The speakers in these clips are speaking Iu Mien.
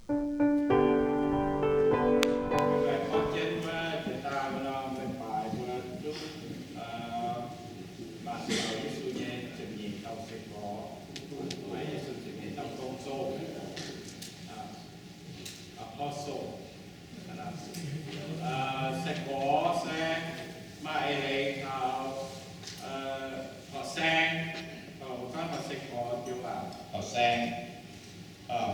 Mbuo jienv wuov jiex daaih mbuo nor, mbuo baaix mbuo duqv, aa, mangc taux Yesu nyei ziepc nyeic dauh sai-gorx, Yesu ziepc nyeic dauh gong-zoh, aa, apostle. Aa, sai-gorx se maaih eix leiz taux, aa, horqc saeng, aa, mbuo gorngv taux sai-gorx joux waac horqc saeng. Aa,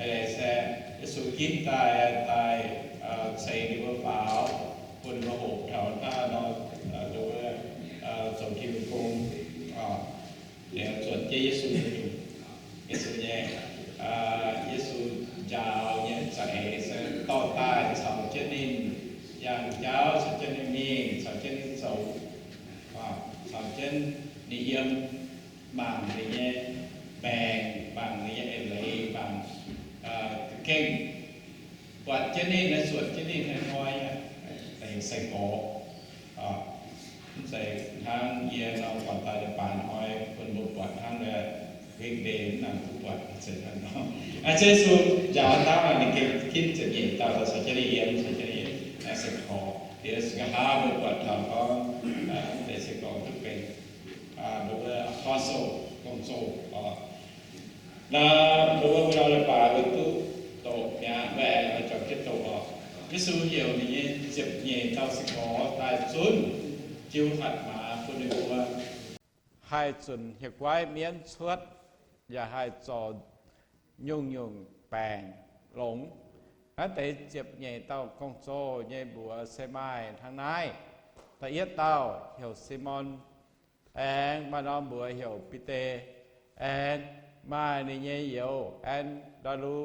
eix leiz se Yesu ginv daaih, daaih, aa, ceix ninh mbuo faaux, bun ninh mbuo hoqc taux hnangv nor, aa, nduov, aa, zoux Tin-Hungh gong, aa, liuz zuotc jienv Yesu nyei, Yesu nyei, aa, Yesu njaaux nyei za'eix se dorh daaih caux jienv ninh yangh jauv, caux jienv ninh mingh, caux jienv ninh zoux, aa, caux jienv ninh yiem, mangc ninh nyei maengc, mangc ninh nyei eix leiz, mangc, aa, gengh buatc jienv ninh, zuotc jienv ninh hnoi-hnoi, deix sai-gorx. Aa, mv zeiz hnangv yie nor buatc daaih leiz-baaix hnoi bun mbuo buatc hnangv nor, weekday mv nangc duqv buatc, mv zeiz hnangv nor. Aa, Yesu njaaux daaih ninh gengh ginv ziepc nyeic dauh caux jienv ninh yiem, caux jienv ninh, aa, sai-gorx. Liuz nqa'haav mbuo buatc taux gorngv, aa, deix sai-gorx duqv benx, aa, nduov apostle, gong-zoh, aa. Naaiv nduov mbuo nor leiz-baaix mbuo duqv doqc mi'aqv, mbuo aengx juangc jienv doqc oc. Yesu heuc ninh nyei ziepc nyeic dauh sai-gorx daaih zunv jiu hatc maaz bun ninh mbuo haih zunc hieh guaiv mienv cuotv, yaac haih zorc nyungc-nyungc baengc longx. Naaiv deix ziepc nyeic dauh gong-zoh nyei mbuox se maaih hnangv naaiv. Da'yietv dauh heuc Simon, aengx maaih norm mbuox heuc Bide, aengx maaih ninh nyei youz An^ndaa^lu,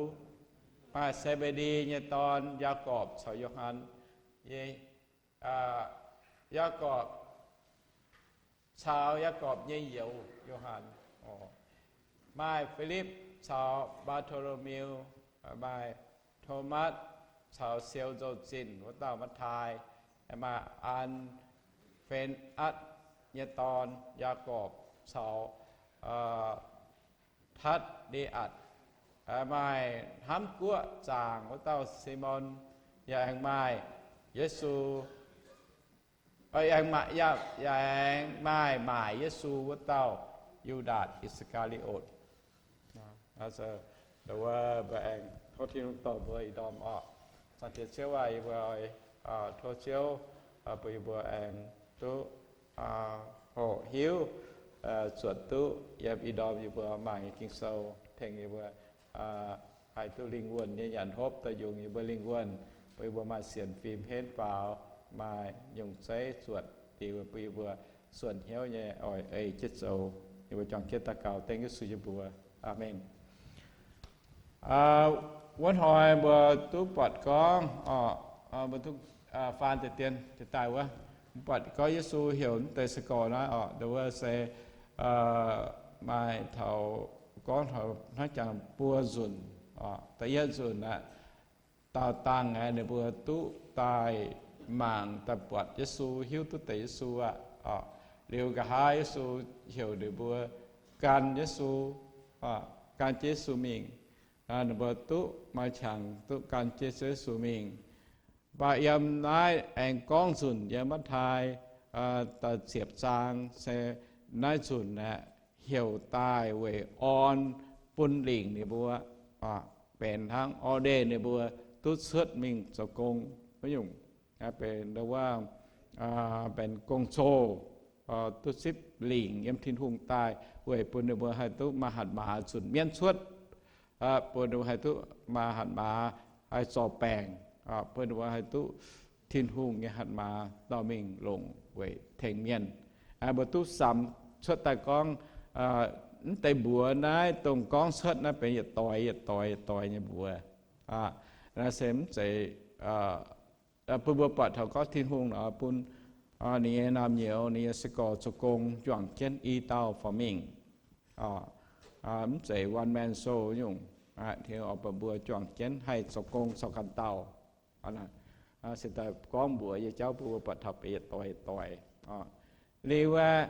maaih Se^mbe^ndi nyei dorn, Yaagorpc caux Yo^han, Yaagorpc caux Yaagorpc nyei youz Yo^han, maaih Filipv caux Mbaa^to^lo^miu, maaih Tomatv caux siou nzou-zinh wuov dauh Matv^tai, maaih An^fe^atv nyei dorn, Yaagorpc caux Tatv^nde^atc, maaih hnamv guoqv zaangc wuov dauh Simon, yaac aengx maaih Yesu, yaac aengx maaih, yaac aengx maaih maaic Yesu wuov dauh Yu^ndaatc I^saa^kaa^li^otc. Mbuo aengx tov Tin-Hungh dorh mbuo ih ndorm oc. Zaangc Diex Ziouv aac, yie mbuo tov Ziouv bun yie mbuo aengx duqv hoqc hiuv, zuotc duqv yiem ih ndorm yie mbuo mangc nyei Ging-Sou, tengx yie mbuo haih duqv lingh wuonh nyei nyanc hopv daaih yungz yie mbuo lingh wuonh, bun yie mbuo maaih sienx fim henv faaux, maaih nyungc zeiv zuotc liuz bun yie mbuo suonc hnyouv nyei oix ei jienv zoux. Yie mbuo juangc jienv daux gaux dengv Yesu nyei mbuox. Aamen. Wuov hnoi mbuo duqv buatc gorngv, mbuo duqv faan deix dien deix daaih wuov, mbuo buatc gorngv Yesu heuc naaiv deix sai-gorx naaiv oc, wuov se maaih taux gorngv taux hnangv jangx buo nzunc. Da'yietv nzunc aeqv, daauh dangh aeqv, ninh mbuo duqv daaih mangc daaih buatc Yesu, hiuv duqv deix Yesu aqv. Liuz nqa'haav Yesu heuc ninh mbuo gan Yesu, gan jienv Yesu mingh. Ninh mbuo duqv maaih qangx duqv gan jienv Yesu mingh. Mv baac yiem naaiv aengx gorngv nzunc yiem Matv^tai da'ziepc zaang se naaiv nzunc aeqv, heuc daaih weic orn bun lingc ninh mbuo, benx hnangv ordain ninh mbuo duqv cuotv mingh zoux gong wuov nyungc. Benx wuov, benx gong-zoh, duqv zipv lingc yiem Tin-Hungh daaih, weic bun ninh mbuo haih duqv maaih hatc maaz zunc mienv cuotv, bun ninh mbuo haih duqv maaih hatc maaz haih zorc baengc, bun ninh mbuo haih duqv Tin-Hungh nyei hatc maaz dorh mingh longc weic tengx mienh. Mbuo duqv samx cuotv daaih gorngv, mv deix mbuox naaiv dongh gorngv cuotv naaiv benx yietc doix yietc doix yietc doix nyei mbuox. Naaiv se mv zeiz bun mbuo buatc taux gorngv Tin-Hungh nor bun ninh nyei naamh nyouz, ninh nyei sai-gorx zoux gong juangc jienv i dauh faaux mingh. Mv zeiz one man show nyungc. Tin-Hungh oix bun mbuo juangc jienv haih zoux gong caux ganh dauh. Se daaih gorngv mbuox nyei jauv bun mbuo buatc taux benx yietc doix yietc doix. Liuz aeqv,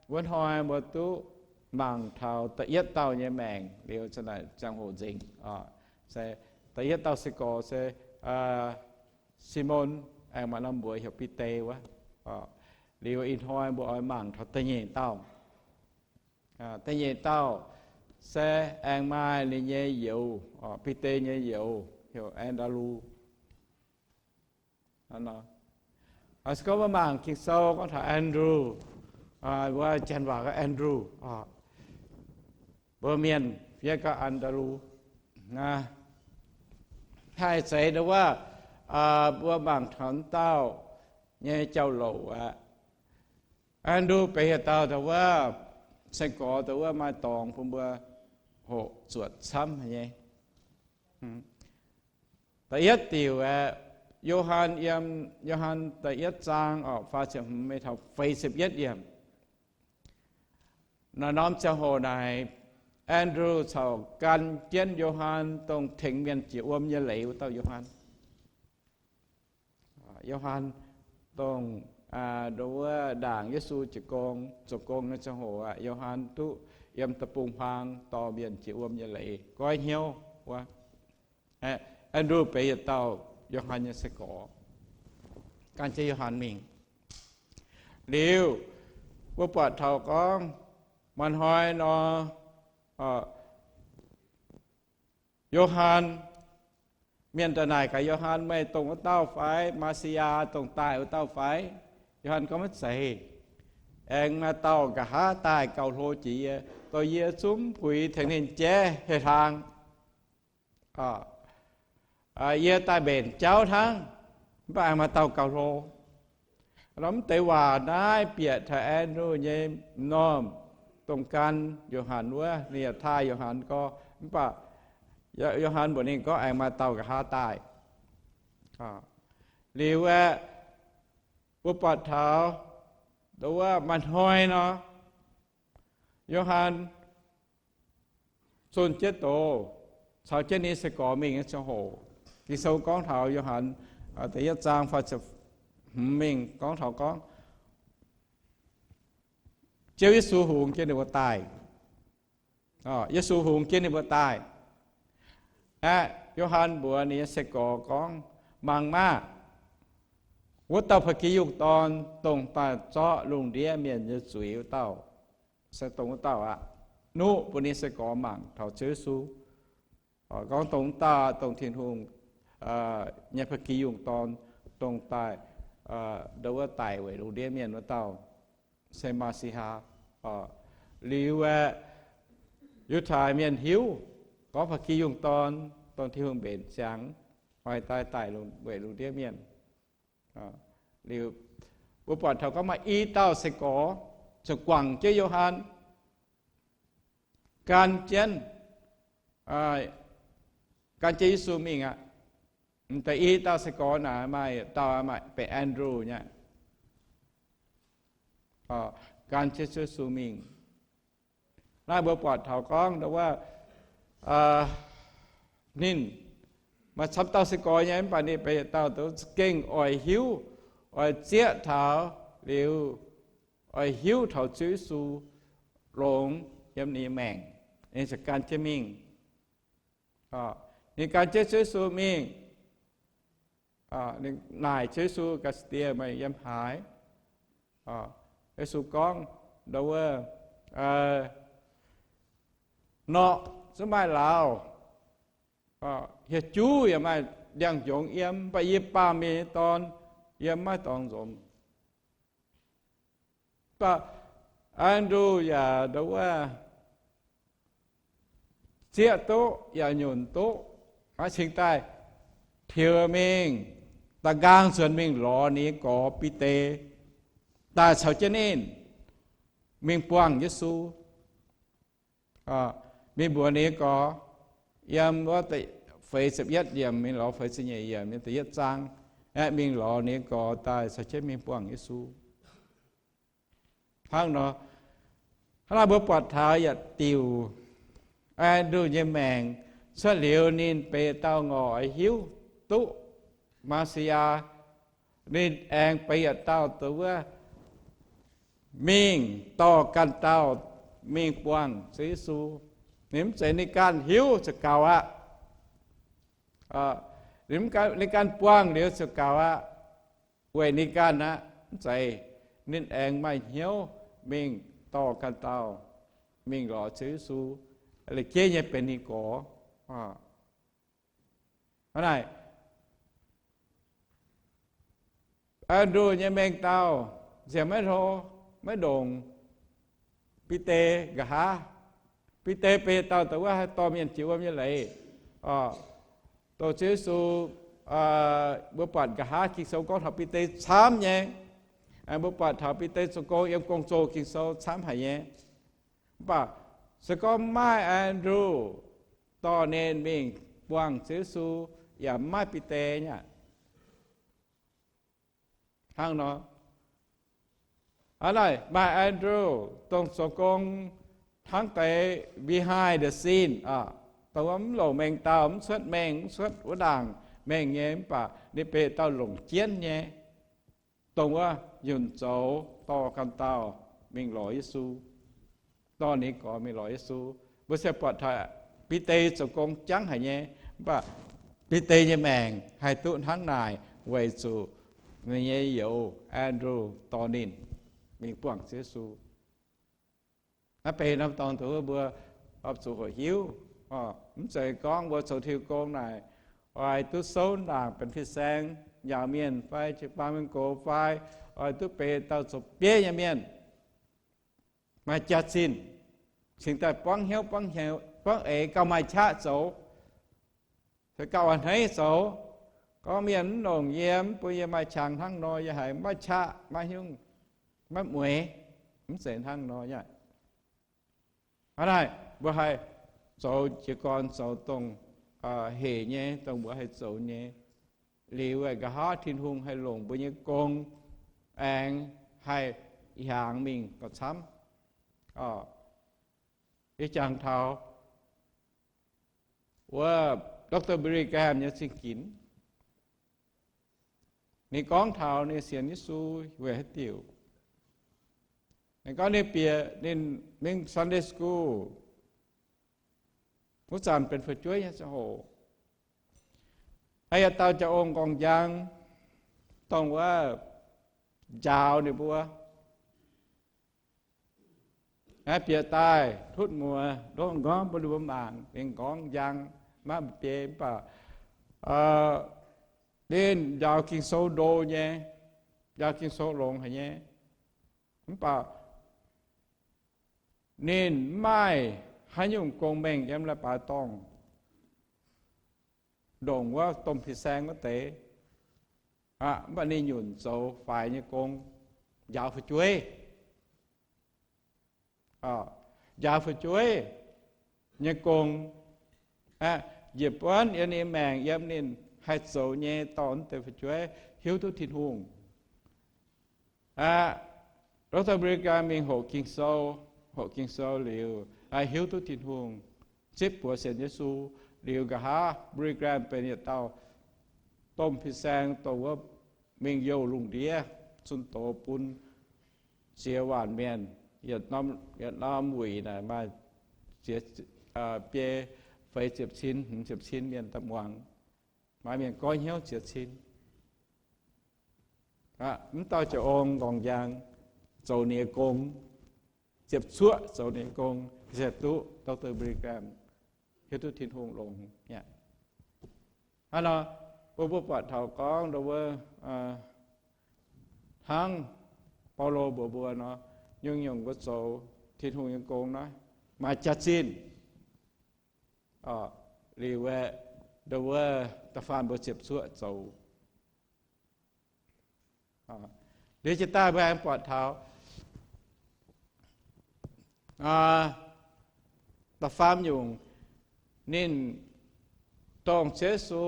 wuov hnoi mbuo duqv mangc taux da'yietv dauh nyei maengc liuz, ziangh hoc nzengc se Da'yietv dauh se gorx se Simon, aengx maaih norm mbuox heuc Bide wuov. Liuz ih hnoi mbuo oix mangc taux da'nyeic dauh. Da'nyeic dauh se aengx maaih ninh nyei youz, Bide nyei youz, heuc An^ndaa^lu. Se gorngv mbuo mangc Ging-Sou gorngv taux Andrew, mbuo janx waac gorngv Andrew, mbuo mienh fiev gorngv An^ndaa^lu. Haih zeiz ndau wuov, mbuo mangc taux dauh nyei jauv-louc aqv. Andrew benx yietc dauh ndau wuov se gorx ndau wuov maaih dorngx bun mbuo hoqc zuotc camv haic nyei. Da'yietv diuc aeqv, Yo^han yiem Yo^han da'yietv zaang orqc, faah ziepc hmz mingh taux feix ziepc yietv yiemc. Naaiv norm ziangh hoc naaic, Andrew caux gan jienv Yo^han dongh tengx mienh jiex wuom nyei leiz wuov dauh Yo^han. Yo^han dongh, aa, dongh wuov ndaangc Yesu jiez gong, zoux gong nyei ziangh hoc aqv, Yo^han duqv yiem deic-bung-huaang dorh mienh jiex wuom nyei leiz goiv hnyouv wuov. Andrew benx yietc dauh Yo^han nyei sai-gorx, gan jienv Yo^han mingh. Liuz, mbuo buatc taux gorngv, maaih hnoi nor, Yo^han, mienh daaih naaic gaax Yo^han, meih dongh wuov dauh fai? Maa^si^yaa dongh daaih wuov dauh fai? Yo^han gorngv, maiv zeiz. Aengx maaih dauh nqa'haav daaih gauh hlo jiex yie, dongh yie zungv puix tengx ninh jaiv heh hlaang. Yie daaih mbenc jauv hnangv, mv baac aengx maaih dauh gauh hlo. Nor mv deix waac naaiv bieqc taux Andrew nyei m'normh, dongh gan Yo^han wuov, ninh yaac taaih Yo^han gorx, mv baac Yo^han mbuox ninh gorngv aengx maaih dauh nqa'haav daaih. Liuz aeqv, mbuo buatc taux dongh wuov maaih hnoi nor, Yo^han zunh jienv doz caux jienv ninh nyei sai-gorx mingh nyei ziangh hoc. Ging-Sou gorngv taux Yo^han da'yietv zaang faah ziepc hmz mingh gorngv taux gorngv, Ziouv Yesu hungx jienv ninh mbuo daaih. Yesu hungx jienv ninh mbuo daaih. Aeqv, Yo^han mbuox ninh nyei sai-gorx gorngv, mangc maah! Wuov dauh ba'gi yungh dorn, dongh daaih zorqv lungh ndiev mienh nyei zuiz wuov dauh, se dongh wuov dauh aqv. Nuqv bun ninh sai-gorx mangc taux Ziouv Yesu. Gorngv dongh wuov dauh, dongh Tin-Hungh nyei ba'gi yungh dorn, dongh daaih ndau wuov daic weic lungh ndiev mienh wuov dauh, se Maa^si^haa. Liuz aeqv, Yiutai mienh hiuv gorngv ba'gi yungh dorn, dongh Tin-Hungh mbenc ziangx, oix daaih daic weic lungh ndiev mienh. Liuz, mbuo buatc taux gorngv maaih i dauh sai-gorx ziouc guangc jienv Yo^han, gan jienv, gan jienv Yesu mingh aqv. Da'yi dauh sai-gorx naaic maaih dauh maaih benx Andrew nyei, gan jienv Ziouv Yesu mingh. Naaiv mbuo buatc taux gorngv ndau wuov, ninh maaih camv dauh sai-gorx nyei, mv baac ninh benx yietc dauh za'gengh oix hiuv, oix zieqv taux liuz, oix hiuv taux Ziouv Yesu longx yiem ninh nyei maengc, ninh ziouc gan jienv mingh. Ninh gan jienv Ziouv Yesu mingh. Ninh naaic Ziouv Yesu, Gaa^saa^die, meih yiem haaix? Yesu gorngv ndau wuov, norqc zungv maaih lauz, hieh juv yaac maaih ndiangx-njongz yiem, mv baac yie, Baamh Mienh nyei Dorn, yie maiv maaih dorngx nzomz. Mv baac Andrew yaac ndau wuov zieqv duqv yaac nyunc duqv, maiv cingx daaih tiux mingh, da'nqaang nzuonx mingh lorz ninh nyei gorx Bide daaih caux jienv ninh mingh buangh Yesu. Mingh mbuox ninh nyei gorx, yiem wuov feix ziepc yietv yiemc mingh lorz feix ziepc nyeic yiemc nyei da'yietv zaang, aeqv, mingh lorz ninh nyei gorx daaih caux jienv mingh buangh Yesu. Hnangv nor, hnangv naaiv mbuo buatc taux yietc diuc, Andrew nyei maengc cuotv liuz ninh benx dauh ngorc oix hiuv duqv Maa^si^yaa. Ninh aengx benx yietc dauh dongh wuov mingh dorh ganh dauh mingh buangh Ziouv Yesu. Ninh mv zeiz ninh ganh hiuv ziouc gaux aqv. ninh ganh buangh liuz ziouc gaux aqv, weic ninh ganh aqv, mv zeiz. Ninh aengx maaih hnyouv mingh dorh ganh dauh mingh lorz Ziouv Yesu, la'jeiv nyei benx ninh gorx. Hnangv naaic, Andrew nyei mengh dauh nziex maiv hlo, maiv ndongc Bide nqa'haav. Bide benx dauh dongh wuov haih dorh mienh jiex wuom nyei leiz. Dongh Ziouv Yesu, mbuo buatc nqa'haav Ging-Sou gorngv taux Bide camv nyei. Mbuo buatc taux Bide zoux gong, yiem gong-zoh Ging-Sou camv haic nyei. Mv baac se gorngv maiv maaih Andrew dorh ninh mingh buangh Ziouv Yesu, yaac maiv maaih Bide nyei aqv. Hnangv nor, hnangv naaic maaih Andrew dongh zoux gong hnangv deix behind the scene, dongh wuov mv longc mengh dauh, mv cuotv mengh, mv cuotv wuov ndaangc mengh nyei, mv baac ninh benx dauh longc jienv nyei, dongh wuov nyunc zoux dorh ganh dauh mingh lorz Yesu, dorh ninh gorx mingh lorz Yesu. Mbuo se buatc taux Bide zoux gong jangv haic nyei, mv baac Bide nyei maengc haih duqv hnangv naaic weic zuqc ninh nyei youz Andrew dorh ninh mingh buangh Ziouv Yesu. Naaiv benx norm dorngx dongh mbuo oix zuqc hoqc hiuv. Mv zeiz gorngv mbuo zoux Tin-Hungh gong naaic, oix duqv souv ndaangc benefit saeng, njaaux mienh fai jiu-baang mienh gox fai, oix duqv benx dauh zoux bieiv nyei mienh, maaih jaax-zinh, cingx daaih buangv hnyouv buangv eix gauh maaih qaqv zoux, se gauh a'hneiv zoux. Gorngv mienh mv longc yie, mv bun yie maaih qangx hnangv nor, yie haiz maiv qaqv, maiv nyungc, maiv mueiz, mv zeiz hnangv nor nyei. Hnangv naaic, mbuo haih zoux jiez gorn zoux dongh hec nyei, dongh mbuo haih zoux nyei. Liuz nqa'haav Tin-Hungh haih longc mbuo nyei gong aengx haih hiaangx mingh gauh camv. Ih jangx taux wuov Doctor Billy Graham nyei zingh ginx, ninh gorngv taux ninh sienx Yesu weic haaix diuc. Ninh gorngv ninh bieqc ninh mingh Sunday school, wuov zanc benx fu'jueiv nyei ziangh hoc, yietc dauh jaa-ong nqorngv njang, dongh wuov njaaux ninh mbuo. Bieqc daaih tutv muoz, ndongc nqorngv bun ninh mbuo mangc, ninh nqorngv njang, maiv mv biei, mv baac ninh njaaux Ging-Sou ndo nyei, njaaux Ging-Sou longx haic nyei. Mv baac ninh mv maaih haaix nyungc gong-mengh yiem leiz-baaix dorngh, ndongc wuov domh fin-saeng wuov deix. Mv baac ninh nyunc zoux faix nyei gong, njaaux fu'jueiv, njaaux fu'jueiv nyei gong, njiec buonv yiem ninh maengc, yiem ninh haih zoux nyei dorh wuov deix fu'jueiv hiuv duqv Tin-Hungh. Aqv, Doctor Billy Graham mingh hoqc Ging-Sou, hoqc Ging-Sou liuz, hiuv duqv Tin-Hungh, zipv buoz sienx Yesu. Liuz nqa'haav Billy Graham benx yietc dauh domh fin-saeng, dongh wuov mingh youh lungh ndiev zunh doz bun ziex waanc mienh. Yietc norm wuic naaic maaih ziex, biei, feix ziepc cin, hmz ziepc cin mienh daaih muangx. Maaih mienh goiv hnyouv ziex cin. Mv dauh jaa-ong nqorngv njang, zoux ninh nyei gong, ziepc cuoqv zoux ninh nyei gong, se duqv Doctor Billy Graham hiuv duqv Tin-Hungh longx. Hnangv nor, mbuo mbuo buatc taux gorngv ndo wuov, hnangv Baulo mbuox mbuo nor, nyungc-nyungc mbuo zoux Tin-Hungh nyei gong naaiv maaih jaax-zinh. Liuz aeqv, ndo wuov da'faanh mbuo ziepc cuoqv zoux. Liuz jiex daaih mbuo aengx buatc taux da'faam nyungc, ninh dongh Ziouv Yesu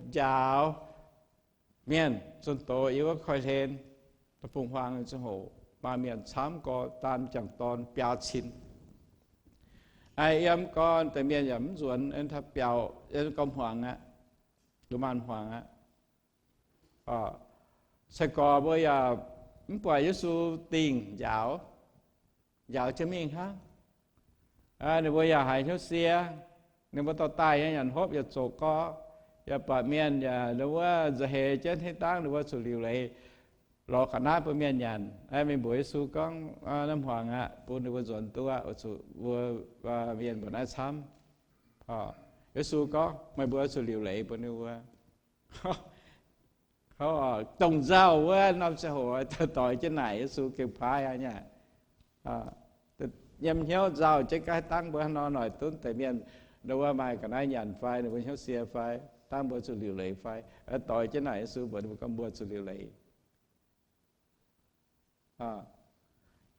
njaaux mienh zunh doz yiem wuov koiv-hlen, da'fungx huaang ziangh hoc, maaih mienh camv gorx, daam m'jangc dorn biaa cin. Yiem gorn deix mienh yaac mv nzuonx, biaux, gorngv hmuangx aqv, luv maanz hmuangx aqv. Sai-gorx mbuo yaac mv buatc Yesu dingh njaaux, njaaux jienv mingh hnangv. Ninh mbuo yaac haiz hnyouv sie, ninh mbuo dorh daaih nyei nyanc hopv yaac zoqc gorx, Yaac buatc mienh yaac ndau wuov nza'heix jienv hnangv dangv ndau wuov zuqc liuc leiz lorz ga'naaiv bun mienh nyanc. Mingh mbuox Yesu gorngv, Naaiv hmuangx aqv, bun ninh mbuo nzuonx duqv aqv, zuqc mbuo mienh mbuo naaiv camv. Yesu gorngv, Meih mbuo zuqc liuc leiz bun ninh mbuo. Dongh nzauh wuov norm ziangh hoc doix jienv naaic Yesu gengh paaiv aqv nyei. Yiem hnyouv nzauh jienv gaax dangv mbuo hnangv nor noic dunv deix mienh, ndau wuov maaih ga'naaiv nyanc fai, ninh mbuo hnyouv sie fai, dangv mbuo zuqc liuc leiz fai, doix jienv naaic Yesu mbuox ninh mbuo gorngv mbuo zuqc liuc leiz.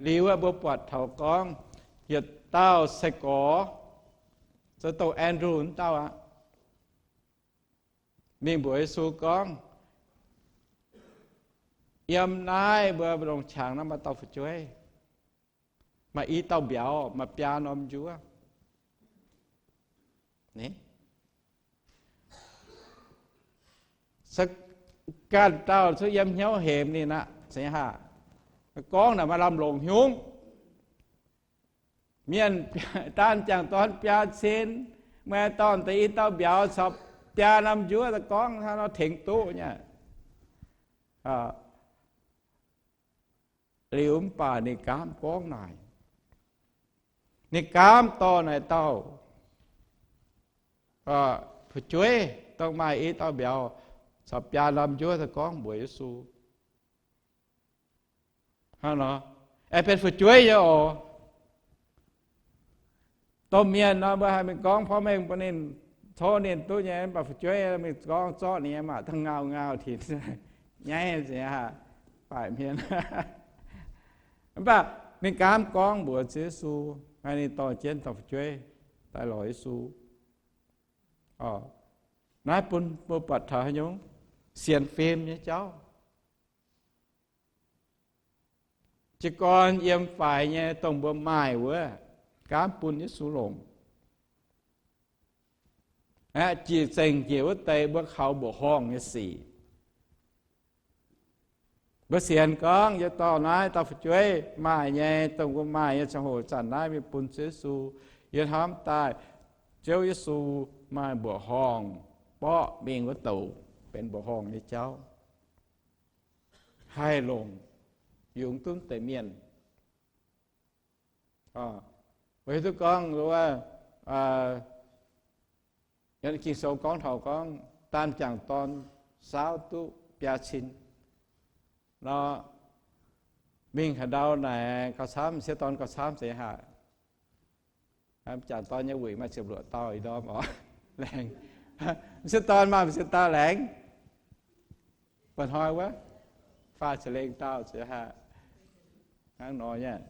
Liuz aeqv, mbuo buatc taux gorngv yietc dauh sai-gorx, se dongh Andrew wuov dauh aqv, mingh mbuox Yesu gorngv, Yiem naaiv mbuo longc qangx naaiv maaih dauh fu'jueiv, maaih i dauh mbiauz, maaih biaa norm njuov. Se ganh dauh cuotv yiem hnyouv hemx ninh aqv, se hnangv gorngv naaic maaih lamh longc hnyungv. Mienh daanh jangc dorn biaa cin, maaih dorn deix i dauh mbiauz caux biaa norm njuov, gorngv hnangv nor tengx duqv nyei. Liuz mv baac ninh gaamv gorngv naaic, ninh gaamv dorh naaic dauh fu'jueiv, dongh maaih i dauh mbiauz caux biaa norm njuov, gorngv mbuox Yesu hnangv nor, aengx benx fu'jueiv nyei oc. Domh mienh nor mbuo haih mingh gorngv porv mengh bun ninh, tov ninh duqv nyei, mv baac fu'jueiv mingh gorngv zorqv ninh nyei maah, dangh ngau ngau tinx nyaiv nzengc, baaic hmien. Mv baac ninh gaamv gorngv mbuox Ziouv Yesu, ninh dorh jienv dauh fu'jueiv daaih lorz Yesu. Naaiv bun mbuo buatc taux haaix nyungc? Sienx fim nyei jauv. Jiez gorn yiem faix nyei dongh mbuo maaih wuov, gaamv bun Yesu longc. Jiex zengc jiex wuov deix mbuo kaux mbuoqc horngh nyei sic. Mbuo sienx gorngv yie dorh naaiv dauh fu'jueiv maaih nyei, dongh mbuo maaih nyei ziangh hoc zanc naaiv mingh bun Ziouv Yesu. Yie hnamv daaih Ziouv Yesu maaih mbuoqc horngh borqv mingh wuov douc benx mbuoqc horngh nyei jauv, haih longc yungz duqv deix mienh. Weic hiuv duqv gorngv, Ging-Sou gorngv taux gorngv daanh jangc dorn saauv duqv biaa cin nor, mingh haaix ndau naaic gauh camv, m'sieqv dorn gauh camv zeiz haic. Jangc dorn nyei wuic maaih ziepc luoqc dauh ih ndorm oc. Laengz, m'sieqv dorn maaih m'sieqv dauh laengz. Mba'hnoi wuov, faah ziepc lengh dauh zeiz haic. Hnangv nor nyei.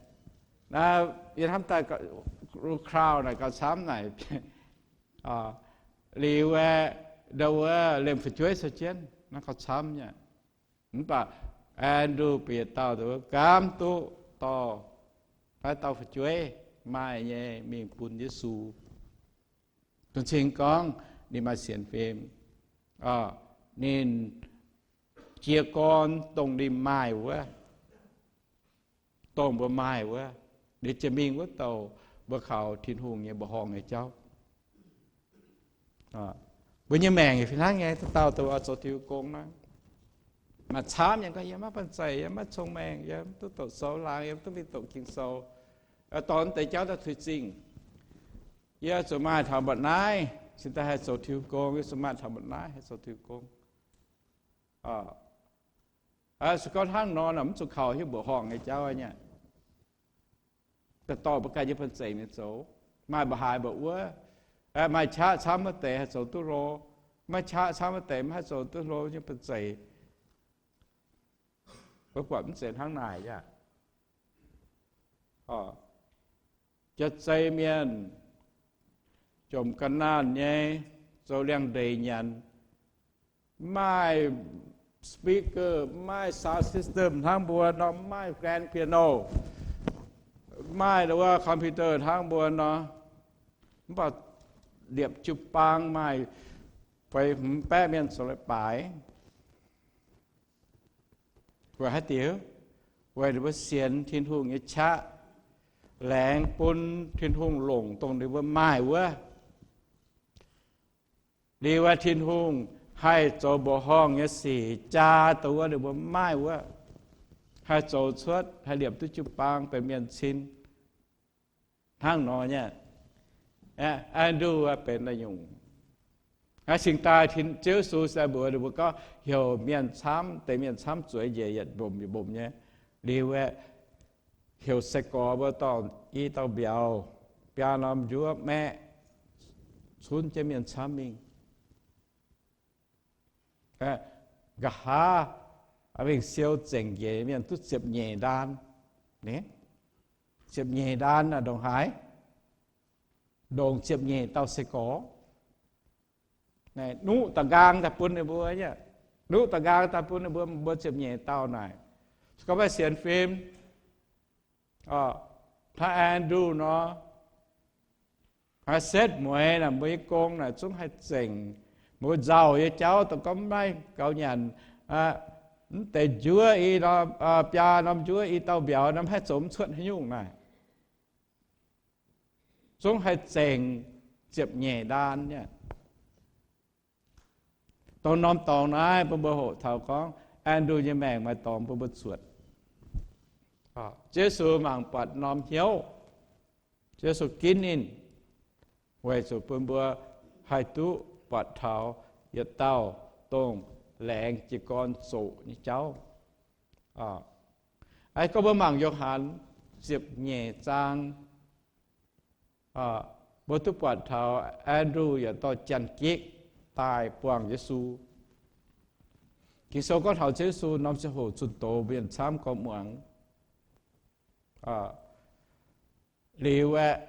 Yie hnamv daaih crowd naaic gauh camv naaic. Liuz aeqv, ndau wuov liemh fu'jueiv caux jienv naaiv gauh camv nyei. Mv baac Andrew bieqc dauh gaamv duqv dorh naaiv dauh fu'jueiv maaih nyei mingh bun Yesu. Dongh cing gorngv ninh maaih sienx fim. Ninh jiez gorn dongh ninh maaih wuov, dongh mbuo maaih wuov, ninh jiex mingh wuov douc mbuo kaux Tin-Hungh nyei mbuoqc horngh nyei jauv. Mbuo nyei maengc fih hnangv nyei, dauh dauh oix zoux Tin-Hungh gong naaiv. Maaih camv yaac gorngv yie maiv banh zeic, yie maiv cong-mengh, yie mv duqv doqc sou laangz, yie mv duqv mingh doqc Ging-Sou. Dorh deix jauv daaih tuix zingh. Yie zuqc maaih taux mba'naaiv cingx daaih haih zoux Tin-Hungh gong, yie zuqc maaih taux mba'naaiv haih zoux Tin-Hungh gong. Se gorngv hnangv nor, mv zuqc kaux hiuv mbuoqc horngh nyei jauv nyei. Daaih dorh mbuo ganh nyei banh zeic mingh zoux. Maaih mbuoqc haaix mbuoqc wuov, maaih qaqv camv wuov deix haih zoux duqv hlo, maaih qaqv camv wuov deix maiv haih zoux duqv hlo nyei banh zeic. Mbuo buatc mv zeiz hnangv naaic aqv. Jaav-zei mienh, jomc ga'naanh nyei, zoux liangx-ndeic nyanc, maaih speaker, maaih sound system hnangv mbuo nor, maaih grand piano, maaih computer hnangv mbuo nor, mv baac liepc jiu-baang maaih feix hmz baeqv mienh zoux leiz-baaix. Weic haaix diuc? Weic ninh mbuo sienx Tin-Hungh nyei qaqv, laengz bun Tin-Hungh longc dongh ninh mbuo maaih wuov. Liuz aeqv, Tin-Hungh haih zoux mbuoqc horngh nyei sic jaa dongh wuov ninh mbuo maiv maaih wuov, haih zoux cuotv, haih liepc duqv jiu-baang benx mienh cin. Hnangv nor nyei, Andrew benx naaiv nyungc. Cingx daaih Ziouv Yesu se mbuox ninh mbuo gorngv heuc mienh camv, deix mienh camv zueiz njiec yietc mbomc yietc mbomc nyei. Liuz aeqv, heuc sai-gorx mbuo dorh i dauh mbiauz, biaa norm njuov maeqv, cunv jienv mienh camv mingh. Nqa'haav mingh siou zengc njiec mienh duqv ziepc nyeic ndaan. Ziepc nyeic ndaan ndongc haaix? Ndongc ziepc nyeic dauh sai-gorx. Nuqv da'nqaang daaih bun ninh mbuo, nuqv da'nqaang daaih bun ninh mbuo, mbuo ziepc nyeic dauh naaic. Se gorngv maiv sienx fim, hnangv Andrew nor, haih setv mueiz naaic, mbuo nyei gong naaic zungv haih zengc. Mbuo nzauh nyei jauv dongh gorngv maiv gaux nyanc, mv deix njuov i, biaa norm njuov i dauh mbiauz nor, mv haih zoux mv cuotv haaix nyungc naaic. Zungv haih zengc ziepc nyeic ndaan nyei. Dongh norm dorngx naaiv bun mbuo hoqc taux gorngv Andrew nyei maengc maaih dorngx bun mbuo zuotc. Ziouv Yesu mangc buatc norm hnyouv. Ziouv Yesu ginv ninh weic zuqc bun mbuo haih duqv buatc taux yietc dauh dongh laengz jiez gorn zoqc nyei jauv. Aa, gorngv mbuo mangc Yo^han ziepc nyeic zaang, mbuo duqv buatc taux Andrew yaac dorh Janx-Gikv daaih buangh Yesu. Ging-Sou gorngv taux Ziouv Yesu norm ziangh hoc zunh doz mienh camv gorngv muangx. Liuz aeqv,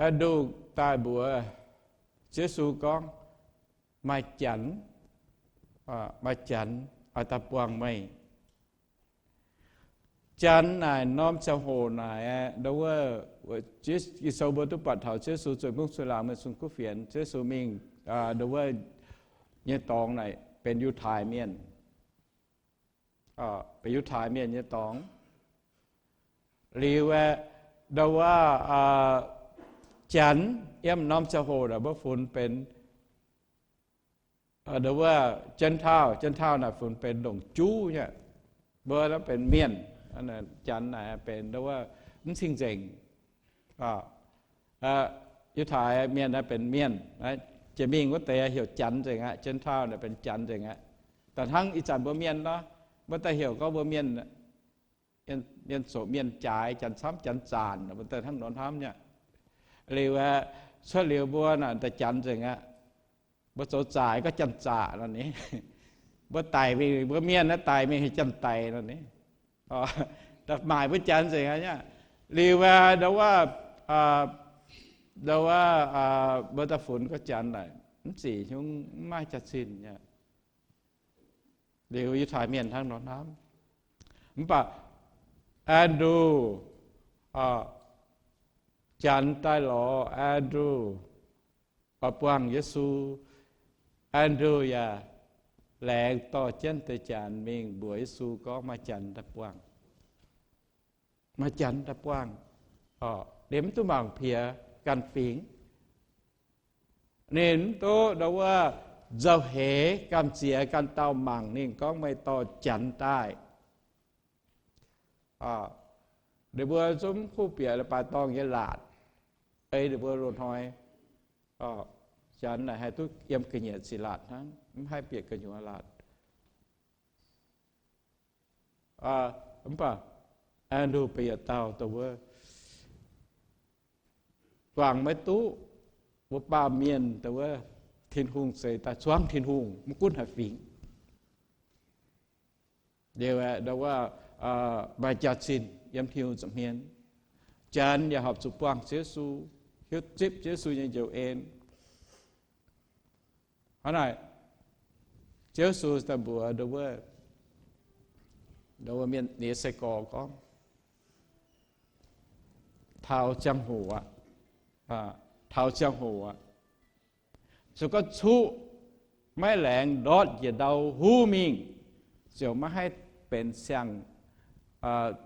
Andrew daaih mbuox Ziouv Yesu gorngv, maaih Janx, maaih Janx oix daaih buangh meih. Janx naaic norm ziangh hoc naaic, Ging-Sou mbuo duqv buatc taux Ziouv Yesu zueiz mungv zueiz laangz mingh zunh kuv fienx, Ziouv Yesu mingh, ndo wuov nyei dorngx naaic benx Yiutai Mienh, benx Yiutai Mienh nyei dorngx. Liuz aeqv, ndo wuov Janx yiem norm ziangh hoc naaic mbuo funx benx ndo wuov Gentile, Gentile naaic funx benx ndongc juv nyei. Mbuo naaiv benx mienh, Janx naaic benx ndo wuov mv cing-nzengc. Yiutai Mienh naaiv benx mienh, jiex mingh wuov deix heuc Janx nzengc aqv. Gentile naaic benx Janx nzengc aqv. Da'hnangv ih zanc mbuo mienh nor, mbuo daaih heuc gorngv mbuo mienh, mienh zoqc mienh jaaix, Janx camv Janx zaanc, mbuo daaih hnangv nor hnamv nyei. Liuz aeqv, cuotv liuz mbuo naaic daaih Janx nzengc aqv. Mbuo zoux zaaix gorngv Janx-zaqc nor ni. Mbuo daic mingh, mbuo mienh naaiv daic mingh heuc Janx-daic nor ni. Daaih maaic mbuo Janx nzengc aqv nyei. Liuz aeqv, ndo wuov, ndo wuov, mbuo daaih funx gorngv Janx naaic mv zic hnyungv, mv maaih jaax-zinh nyei. Liuz Yiutai Mienh hnangv nor hnamv. Mv baac Andrew, Janx daaih lorz Andrew oix buangh Yesu. Andrew yaac laengz dorh jienv deix Janx mingh mbuox Yesu gorngv maaih Janx daaih buangh. Maaih Janx daaih buangh. Ninh mv duqv mangc piex ganh fingx. Ninh mv duqv ndo wuov nzauh heix gamh nziex ganh dauh mangc ninh gorngv meih dorh Janx daaih. Ninh mbuo zungv kuv bieqc baaix dorngh nyei laatc, ei ninh mbuo loz-hnoi, Janx naaic haih duqv yiem ga'nyiec ziqc laatc hnangv, mv haih bieqc gu'nyuoz laatc. Mv baac Andrew benx yietc dauh dongh wuov guangc maiv duqv wuov baamh mienh, dongh wuov Tin-Hungh zeix daaih zuangx Tin-Hungh, maiv gunv haaix fingx. Liuz aeqv, ndo wuov maaih jaax-zinh yiem Tin-Hungh nza'hmien. Janx yaac horpc zuqc buangh Ziouv Yesu, hiuv zipv Ziouv Yesu nyei njoux en. Hnangv naaic, Ziouv Yesu daaih mbuox ndo wuov, ndo wuov mienh nyei sai-gorx gorngv, taux ziangh hoc aqv, taux ziangh hoc aqv, se gorngv cuqv maiv laengz ndortv njiec ndau huv mingh, ziouc maiv haih benx siang,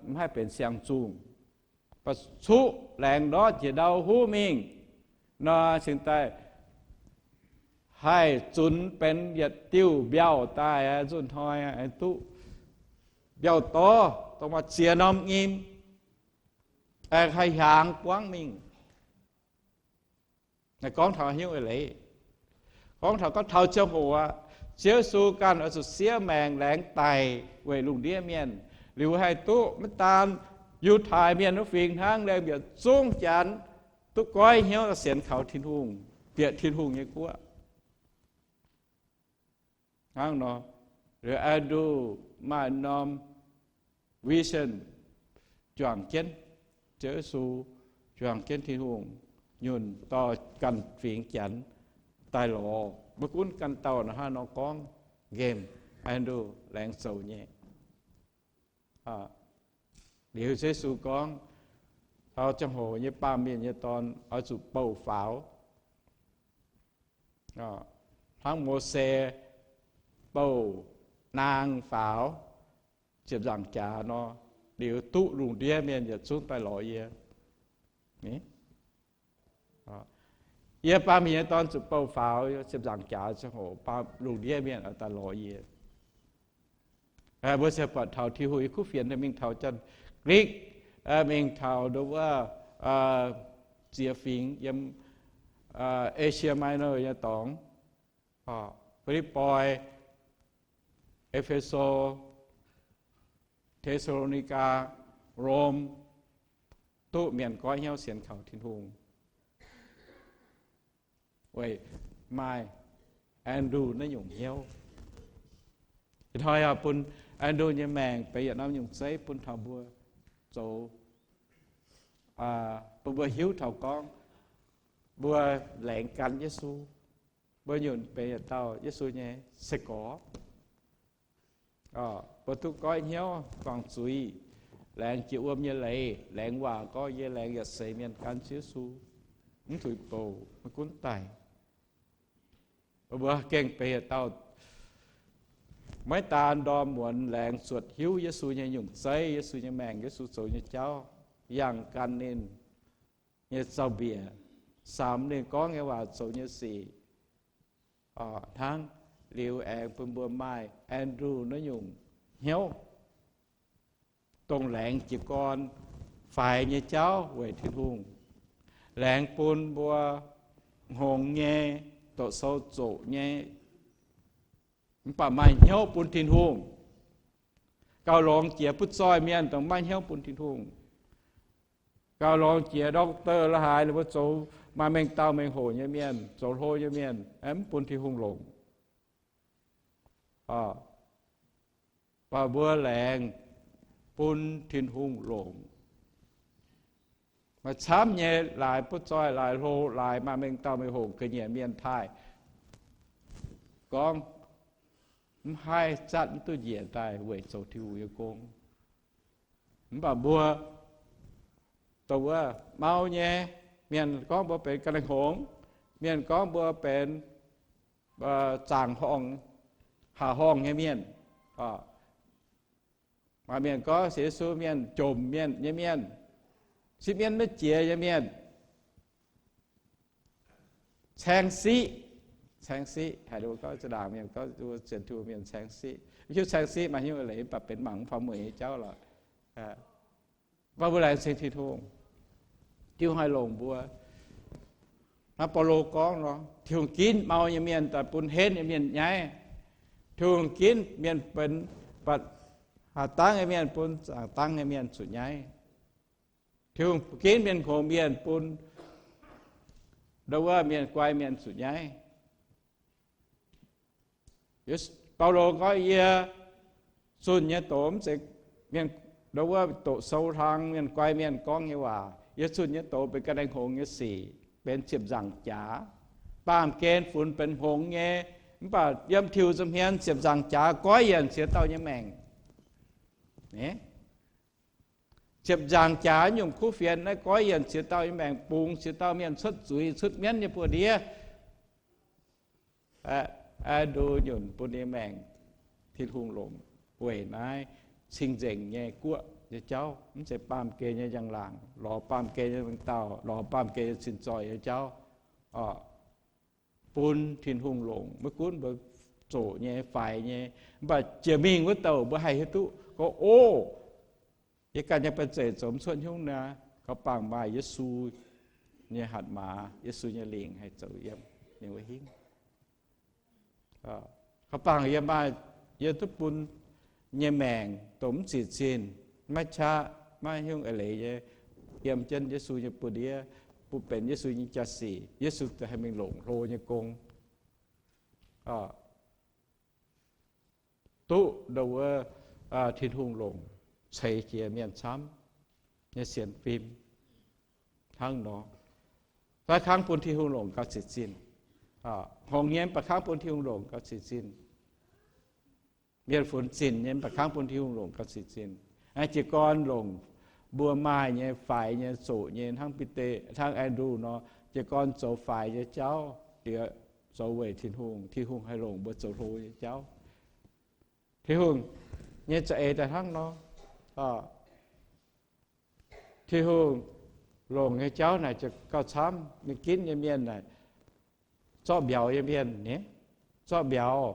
maiv haih benx siang-zungh. Mv baac cuqv laengz ndortv njiec ndau huv mingh nor, cingx daaih haih zunx benx yietc diuh mbiauh daaih, nzunh hnoi aengx duqv mbiauh dorv, dongh maaih ziex norm nyim, aengx haih hiaangx buangv mingh. Gorngv taux hnyouv eix leiz, gorngv taux gorngv taux ziangh hoc aqv, Ziouv Yesu ganh oix zuqc siev maengc laengz daic weic lungh ndiev mienh, liuz haih duqv maiv daan Yiutai Mienh wuov fingx hnangv, laengz bieqc zungv janx duqv goiv hnyouv sienx kaux Tin-Hungh, bieqc Tin-Hungh nyei guoqv. Hnangv nor, liuz Andrew maaih norm vision juangc jienv Ziouv Yesu, juangc jienv Tin-Hungh, nyunc dorh ganh fingx janx daaih lorz. Maiv gunv ganh dauh naaiv hnangv nor gorngv, nqemh Andrew laengz zoux nyei. Liuz Ziouv Yesu gorngv, taux ziangh hoc nyei Baamh Mienh nyei Dorn oix zuqc bouh faaux, hnangv Mose bouh naang faaux ziepc nzaangc jaax nor, liuz duqv lungh ndiev mienh yietc zungv daaih lorz yie. Yie, Baamh Mienh nyei Dorn, zuqc bouh faaux ziepc nzaangc jaax ziangh hoc, lungh ndiev mienh oix daaih lorz yie. Mbuo se buatc taux Tin-Hungh nyei kuv fienx mingh taux Janx-Glikc, mingh taux nduov wuov ziex fingx yiem Asia Minor nyei dorngx, Fi^lipv^poi, E^fe^so, Te^saa^lo^ni^gaa, Rom, duqv mienh goiv hnyouv sienx kaux Tin-Hungh. Weic maaih Andrew naaiv nyungc hnyouv. Ih hnoi yaac bun Andrew nyei maengc benx yietc norm nyungc zeiv bun taux mbuo zoux, bun mbuo hiuv taux gorngv mbuo laengz gan Yesu, mbuo nyunc benx yietc dauh Yesu nyei sai-gorx. Mbuo duqv goiv hnyouv guangc zuiz, laengz jiex wuom nyei leiz, laengz waac gorngv yie laengz yietc seix mienh gan Ziouv Yesu, mv zuqc bouc maiv gunv daic. Mbuo gengh benx yietc dauh maiv daan ndorm muonz laengz zuotc hiuv Yesu nyei nyungc zeiv, Yesu nyei maengc, Yesu zoux nyei jauv, yangh gan ninh nyei zaux-mbiec, samx ninh gorngv nyei waac, zoux nyei sic hnangv. Liuz aengx bun mbuo maaih Andrew naaiv nyungc hnyouv, dongh laengz jiez gorn faix nyei jauv weic Tin-Hungh, laengz bun mbuo hngongx nyei, doqc sou zoqc nyei, mv baac maaih hnyouv bun Tin-Hungh. Gauh longx jiex butv zoih mienh dongh maiv maaih hnyouv bun Tin-Hungh. Gauh longx jiex doctor la'haaix, ninh mbuo zoux maaih mengh dauh mengh hoc nyei mienh, zoux hlo nyei mienh, mv bun Tin-Hungh longc. Mv baac mbuo laengz bun Tin-Hungh longc. Maaih camv nyei laaix butv zoih, laaix hlo, laaix maaih mengh dauh mengh hoc ga'nyiec mienh taaih gorngv mv haih zatv mv duqv njiec daaih weic zoux Tin-Hungh nyei gong. Mv baac mbuo dongh wuov mau nyei, mienh gorngv mbuo benx ga'naaiv hngongx, mienh gorngv mbuo benx zaangc horngh, haac horngh nyei mienh, maaih mienh gorngv sienx Yesu mienh jomc mienh nyei mienh, sipv mienv maiv jiex nyei mienh, caeng siqv, caeng siqv, haaix gorngv za'ndaangc mienh gorngv Janx-Taiv mienh caeng siqv, mv hiuv caeng siqv maaih hnyouv leiz, mv baac benx mangc mv faaux mueic nyei jauv lorqc. Mv baac mbuo laengz ceng Tin-Hungh, Tin-Hungh haih longc mbuo. Hnangv Baulo gorngv nor, Tin-Hungh ginv mau nyei mienh daaih bun henv nyei mienh nyaiv. Tin-Hungh ginv mienh benx, mv baac haaz dangv nyei mienh bun zaangc dangv nyei mienh zuqc nyaiv. Tin-Hungh ginv mienh hngongx mienh bun ndo wuov mienh guai mienh zuqc nyaiv. Baulo gorngv, yie zunh nyei doz mv zeiz mienh ndo wuov doqc sou hlang mienh guai mienh gorngv nyei waac. Yie zunh nyei doz benx ga'naaiv hngongx nyei sic, benx ziepc nzaangc jaax. Baamh gen funx benx hngongx nyei, mv baac yiem tiux nza'hmien ziepc nzaangc jaax goiv yienc ziex dauh nyei maengc. Ziepc nzaangc jaax nyungc kuv fienx naaiv goiv yienc ziex dauh nyei maengc, bungx ziex dauh mienh cuotv zuiz, cuotv mienv nyei buoz-ndiev. Aa, ndu nyunc bun ninh maengc Tin-Hungh longc weic naaiv cing-nzengc nyei guoqv nyei jauv, mv zeiz baamh gen nyei njang-laangc, lorz baamh gen nyei mengh dauh, lorz baamh gen nyei cin-zoih nyei jauv. bun Tin-Hungh longc, maiv gunv mbuo zoqc nyei, faix nyei, mv baac jiex mingh wuov douc mbuo haih hiuv duqv gorngv, Ov, yie ganh nyei banh zeic zoux mv cuotv hnyungv naaic, kaux bangc maaih Yesu nyei hatc maaz, Yesu nyei lingc haih zoux yiem ninh wuov hingv. Kaux bangc yie maaih, yie duqv bun nyei maengc dongh mv zic zinh, maiv qaqv, maiv hnyungv eix leiz nyei, yiem jienv Yesu nyei buoz-ndiev, bun benx Yesu nyei jaa-sic, Yesu haih mingh longc hlo nyei gong. Duqv ndo wuov Tin-Hungh longc ceix jiex mienh camv nyei sienx fim hnangv nor. Fai kangv bun Tin-Hungh longc gauh zic zinh. Hngongx nyei mv baac kangv bun Tin-Hungh longc gauh zic zinh. Mienh funx zinh nyei mv baac kangv bun Tin-Hungh longc gauh zic zinh. Jiez gorn longc mbuo maaih nyei, faix nyei, zoqc nyei, hnangv Bide, hnangv Andrew nor, jiez gorn zoux faix nyei jauv, liuz zoux weic Tin-Hungh, Tin-Hungh haih longc mbuo zoux hlo nyei jauv. Tin-Hungh nyei za'eix daaih hnangv nor. Tin-Hungh longc nyei jauv naaic gauh camv. Ninh ginv nyei mienh naaic, zorqv mbiauz nyei mienh, zorqv mbiauz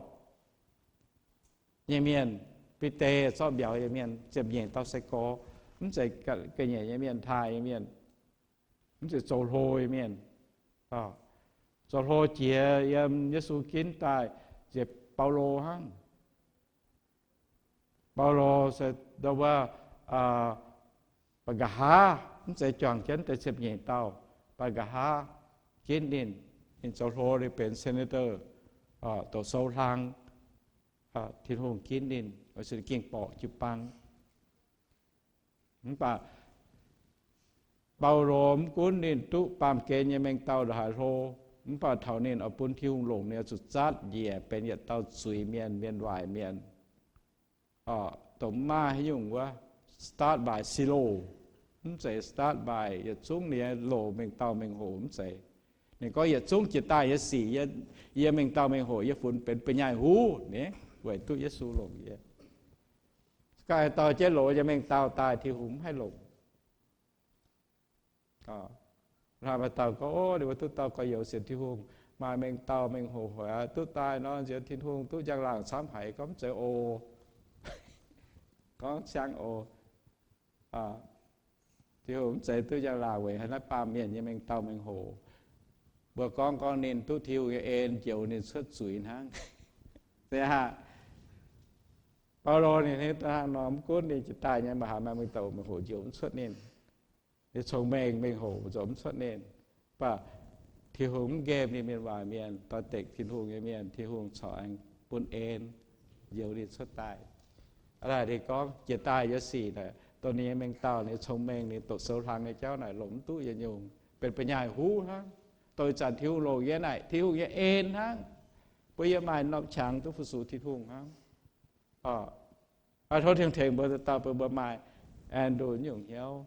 nyei mienh, Bide zorqv mbiauz nyei mienh, ziepc nyeic dauh sai-gorx, mv zeiz ga'nyiec nyei mienh, taaih nyei mienh, mv zeiz zoux hlo nyei mienh. Zoux hlo jiex yiem Yesu ginv daaih, ziouc Baulo hnangv. Baulo se ndo wuov, ba'nqa'haav, mv zeiz juangc jienv deix ziepc nyeic dauh, ba'nqa'haav ginv ninh. Ninh zoux hlo, ninh benx senator, doqc sou hlang. Tin-Hungh ginv ninh, oix zuqc gengh borqc jiu-baang. Mv baac Baulo mv gunv ninh duqv baamh gen nyei mengh dauh ndongc haaix hlo, mv baac taux ninh oix bun Tin-Hungh longc, ninh oix zuqc zatv njiec benx yietc dauh zuiz-mienh, mienh waaic mienh. Dongh mv maaih haaix nyungc wuov, start by zero, mv zeiz start by yietc zungv ninh loc mengh dauh mengh hoc, mv zeiz. Ninh gorngv yietc zungv jiex daaih nyei sic, yie mengh dauh mengh hoc, yie funx benx ba'nyaaiv huv ni, weic duqv Yesu longc yie. Ganh dorh jienv loz nyei mengh dauh daaih, Tin-Hungh mv haih longc. Hnangv maaih dauh gorngv, Ov, ninh mbuo duqv dauh gorx-youz sienx Tin-Hungh, maaih mengh dauh mengh hoc, hoc aqv, duqv daaih nor nziex Tin-Hungh duqv njang-laangc camv haic. Gorngv mv zeiz oc. Gorngv ciang oc. Tin-Hungh mv zeiz duqv njang-laangc weic haaix, naaiv baamh mienh nyei mengh dauh mengh hoc. Mbuo gorngv, gorngv ninh duqv Tin-Hungh nyei en njoux ninh cuotv zuiz hnangv. Zeiz aqv. Baulo ninh hnangv nor, mv gunv ninh jiex daaih nyei maaih haaix, maaih mengh dauh mengh hoc njoux mv cuotv ninh. Ninh cong-mengh mengh hoc zoux mv cuotv ninh. Mv baac Tin-Hungh mv nqemh ninh mienh waaic mienh, doix-dekc Tin-Hungh nyei mienh, Tin-Hungh corc aengx bun en njoux ninh cuotv daaih. Aa, ninh gorngv jiex daaih nyei sic naaic, dongh ninh nyei mengh dauh, ninh cong-mengh, ninh doqc sou hlang nyei jauv naaic longc mv duqv yietc nyungc, benx ba'nyaaiv huv hnangv. Dongh ih zanc Tin-Hungh longc yie naaic, Tin-Hungh nyei en hnangv, bun yie maaih norm qangx duqv fu-sux Tin-Hungh hnangv. Tov tengx tengx mbuo dauh dauh bun mbuo maaih Andrew nyungc hnyouv,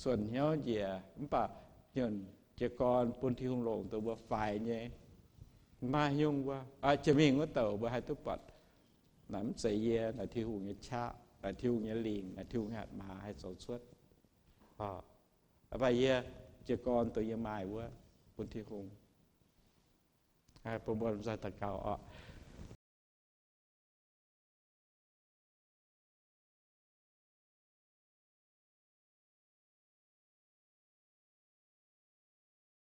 suonc hnyouv njiec, mv baac nyunc jiez gorn bun Tin-Hungh longc dongh mbuo faix nyei. Maaih nyungc wuov, jiex mingh wuov douc mbuo haih duqv buatc, naaic mv zeiz yie, naaic Tin-Hungh nyei qaqv, naaic Tin-Hungh nyei lingc, naaic Tin-Hungh nyei hatc maaz haih zoux cuotv. Mv baac yie jiez gorn dongh yie maaih wuov bun Tin-Hungh. Bun mbuo daux gaux oc.